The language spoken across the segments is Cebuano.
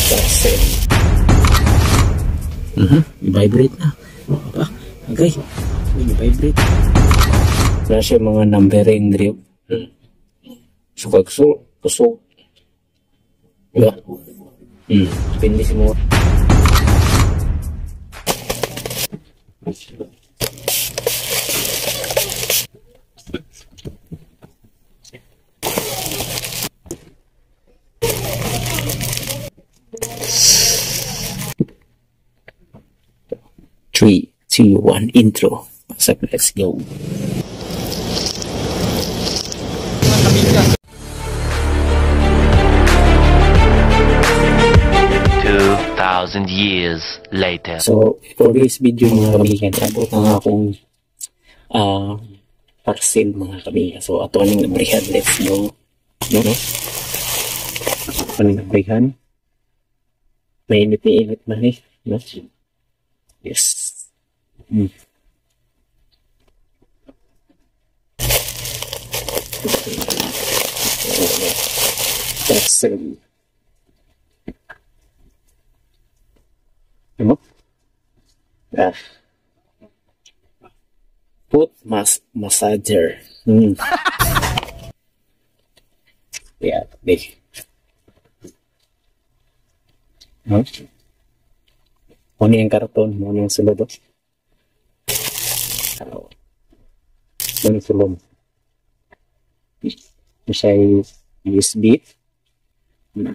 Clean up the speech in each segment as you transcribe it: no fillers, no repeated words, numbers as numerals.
Parcel. Vibrate na. Apa? Okay. Vibrate. Na siya mga numbering drill. So, kagso, kusog. Diba? Depende sa mga. 3, 2, 1, intro. Pasok, let's go. 2,000 years later. So, for this video, mga kamigan, abot na akong parcel, mga kamigan. So, ato aning abrihan. Let's go. No? Ato aning abrihan. Mainit-init man eh. No? Yes. Parcel. Ano? Ah. Foot massager. Yeah, big. No? Muna yung karton, muna yung sulod. Muna yung sulod. Siya ay USB. No?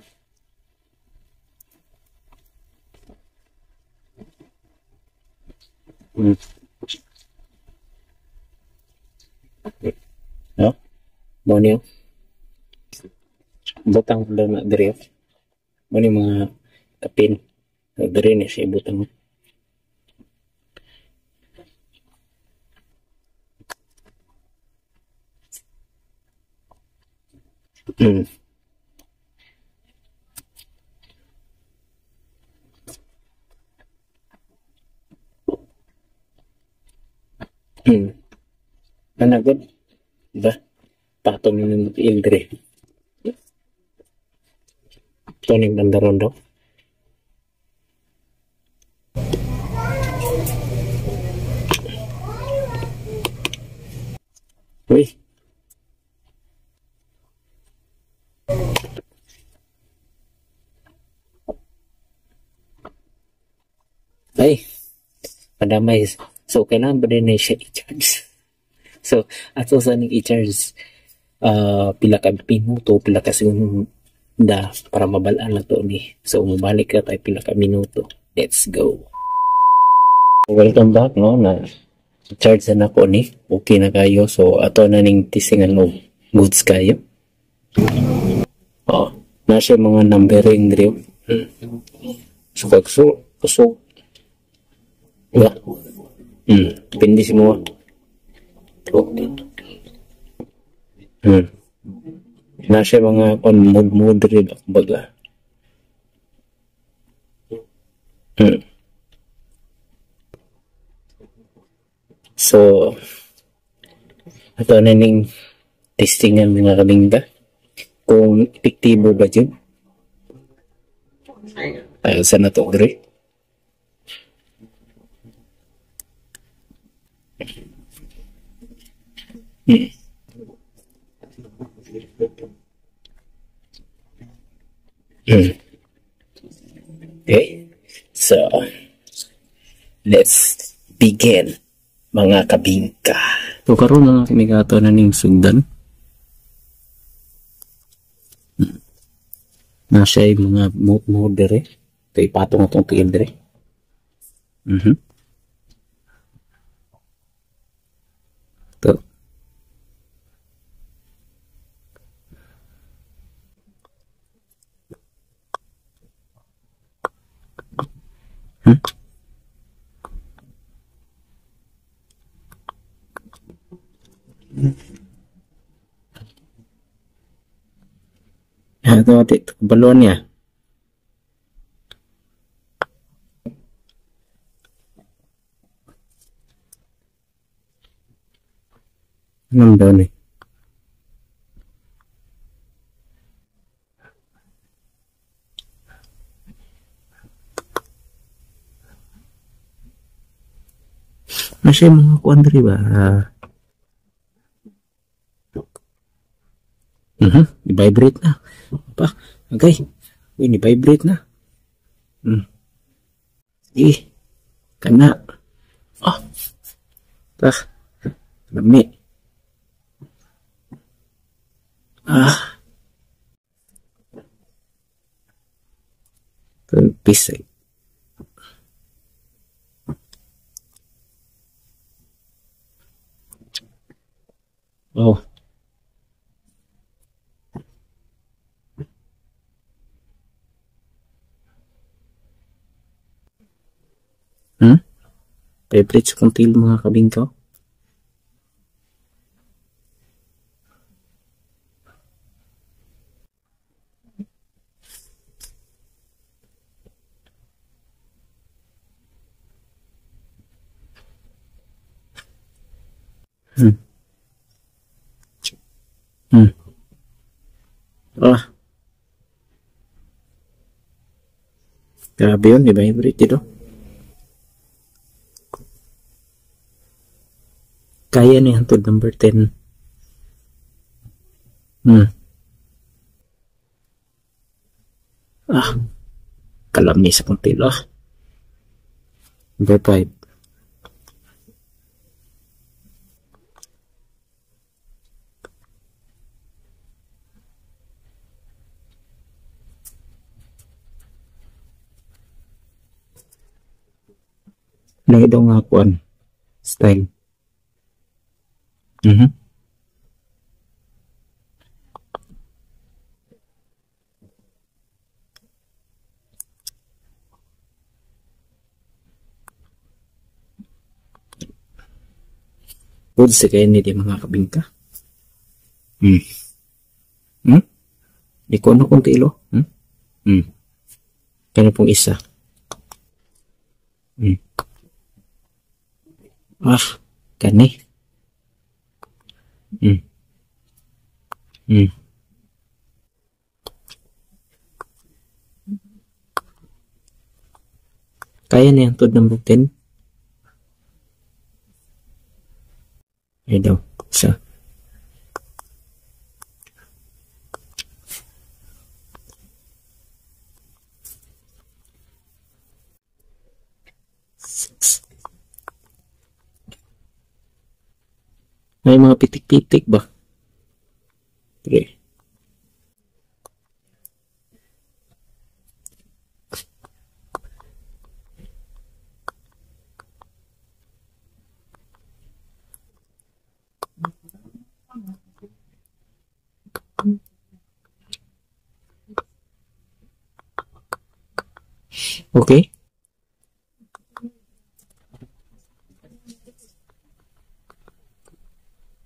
Muna yung butang na diri. Muna yung mga kapin. So, diri ni siya ibutang. Ano good? Diba? Patong yung tiil diri. Ito yung bandaron daw. Uy. Ay, padamay. So, kailangan ba din na siya i-charge? So, ato sa ning i-charge, pila ka minuto, pila ka segunda para mabalaan na to ni. So, mabalik ka tayo pila ka minuto. Let's go. Welcome back, no? Na charge na ako ni. Okay na kayo. So, ato na ning tisingan og goods kayo. Oh, na siya mga numbering drill. So, kagso, kusog. Diba? Depende sa mga. Na siya mga kon mood rin kumbaga. So, ito na ning testingan, mga kabingga, kung epektibo ba yun. Ay, saan na to, Gre? Okay. So, let's begin, mga kabingka. So, karon na kami kato na ning sugdan. Na siya yung mga mode dire. Ito ipatong itong tiil dire. Ito. Ito ati balon niya. Anong daw ni? Nasa mga kuan diri ba? I-vibrate na. Pa, okay. Uy, ni-vibrate na. Sige. Kana. Oh. Ah. Lami. Ah. Pisay. Oh. Favorite sa kong tail mga kabingkaw. Ah. Grabe yun, di ba? Favorite dito. Kaya ni hantod number 10. Ah. Kalami sa kong tail, ah. Number 5. Lahi daw nga kuan style. Good sa kayo ni di mga kabingka. Di ko ano kung tilo. Kaya pong isa. Ah, kani. Kaya na yung tod number 10. Ay daw, isa. May mga pitik-pitik ba? 3. Okay.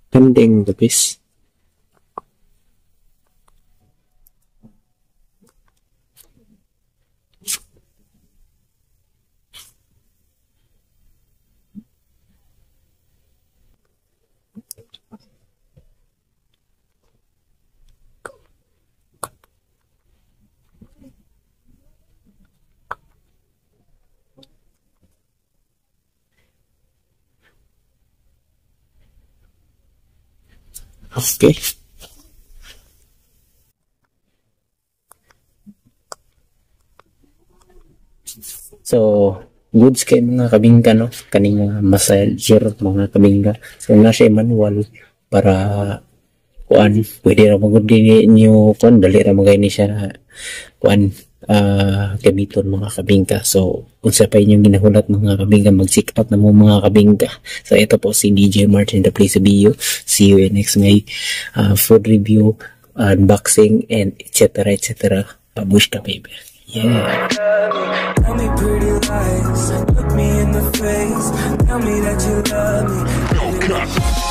Pending the piece. Okay. So, goods kay mga kabingka, no? Kaning massager mga kabingka. So, na siya manual para kuan, pwede ra magud ninyo kuan, dali ra magay ni siya kuan, gamiton mga kabingka. So, unsa pa inyong ginahulat mga kabingka, mag-check out na mo mga kabingka. So, ito po si DJ Martin, the place to be you. See you in next May, food review, unboxing, and et cetera, et cetera. Babushka, baby. Yeah. Tell me pretty lies, look me in the face, tell me that you love me. No cut.